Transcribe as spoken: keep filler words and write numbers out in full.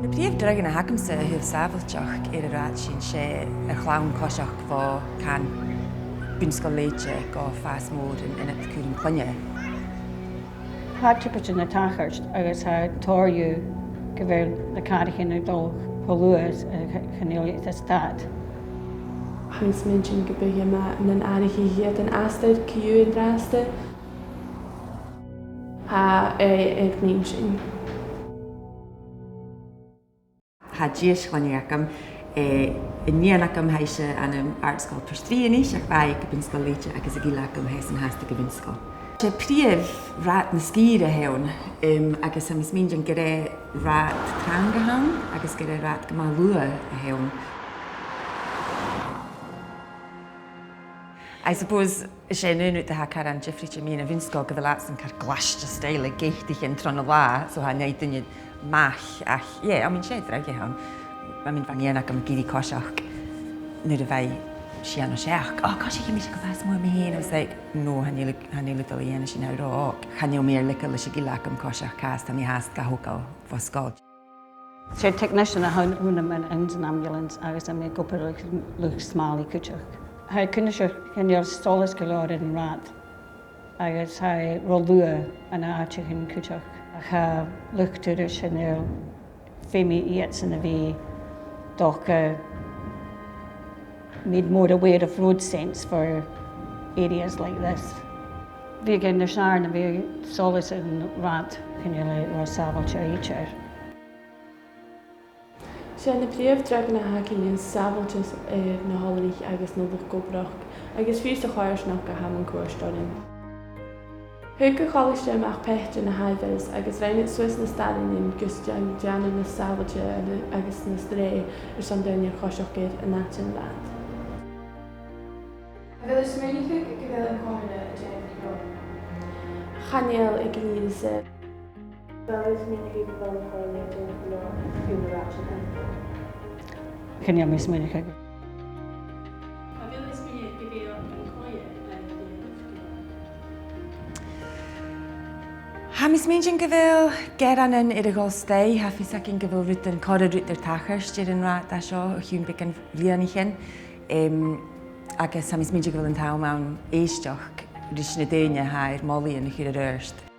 Na prìomh dhruigean a th' agamsa a thaobh sàbhailteachd air an rathad sin, 's e a' chlann coiseachd bho, can, Bun-sgoil Shlèite gu fàs mòr an Ionad Cùraim Chloinne. Tha tiopadairean a' tachairt agus tha tòrr dhiubh gu bheil na càraichean a' dol cho luath 's a ch-, chan eil iad a' stad. Tha mi a' smaointinn gum biodh e math nan àraich iad an astar co-dhiù an-dràsta. Tha e air m' inntinn. Tha dithis chloinne agam, eh, an nighean agam, tha ise ann an Àrd-sgoil Phort Rìgh a-nis, ach bha i gu Bun-sgoil Shlèite agus a' ghille agam, tha esan fhathast aig a' bhun-sgoil. 'S e prìomh rathad na sgìre a th' ann, em, agus tha mi a' smaointinn gur e rathad trang a th' ann, agus gur e rathad gu math luath a th' ann. I suppose, 's e an aon rud a tha caran diofraichte mu na bhun-sgoil, gu bheil iadsan car glaiste 's tha e le geataichean tron an latha, so chan fhaigh duine a-mach, ach, yeah, I mean, 's e dragh a th' ann. I mean, bha nighean agam ag iarraidh coiseachd nuair a bha i sia no seachd. "Oh, coisichidh mise gu bàs mòr mi fhèin." I was like, "No, chan eil, chan eil thu dol a dhèanamh sin, tha thu ro òg." Chan eil mi air leigeil leis a' ghille agam coiseachd, 's tha mi fhathast ga thogail bho sgoil. 'S e technician a th' annam ann an ambulance agus tha mi ag obair le luchd-smàlaidh cuideachd. Tha e cunnartach gun robh solas gu leòr air an rathad agus tha e ro luath ann an àiteachan cuideachd. Ach tha luchd-turais, chan eil feum iadsan a bhith, dòcha, made more aware of road sense for areas like this. Bhiodh e nas fheàrr nam biodh solas air an rathad, chan eil e ro sàbhailte idir. 'S e na prìomh dhruigean a th' againn an sàbhailteachd air na h-oileanaich agus na luchd-obrach, agus fiù 's a' choimhearsnachd a tha mun cuairt oirnn. Thug an colaiste a-mach pàipear na h-aimhleis agus rinn iad suas na staidhrichean gus dèan-, dèanamh nas sàbhailte agus nas tràithe airson daoine a choiseachd air an àite an rathad. A bheil thu a' smaoineachadh gu bheil an comhairle a' dèanamh còir? Chan eil, aig an ìre sa. A bheil thu a' smaoineachadh gu bheil an comhairle a' dèanamh gu leòr fiù 's na rathaidean? Chan eil mi a' smaoineachadh. A bheil thu a' smaoineachadh gu bheil an comhairle a' dèanamh gu leòr? Tha mi a' smaointinn gu bheil gearan air a dhol a-steach, tha fios againn gu bheil rudan, corra rud air tachairt air an rathad a tha seo o chionn beagan bhliadhnaichean. Em, agus tha mi a' smaointinn gu bheil an t-àm ann èisteachd ris na daoine a tha air molaidhean a chur air adhart.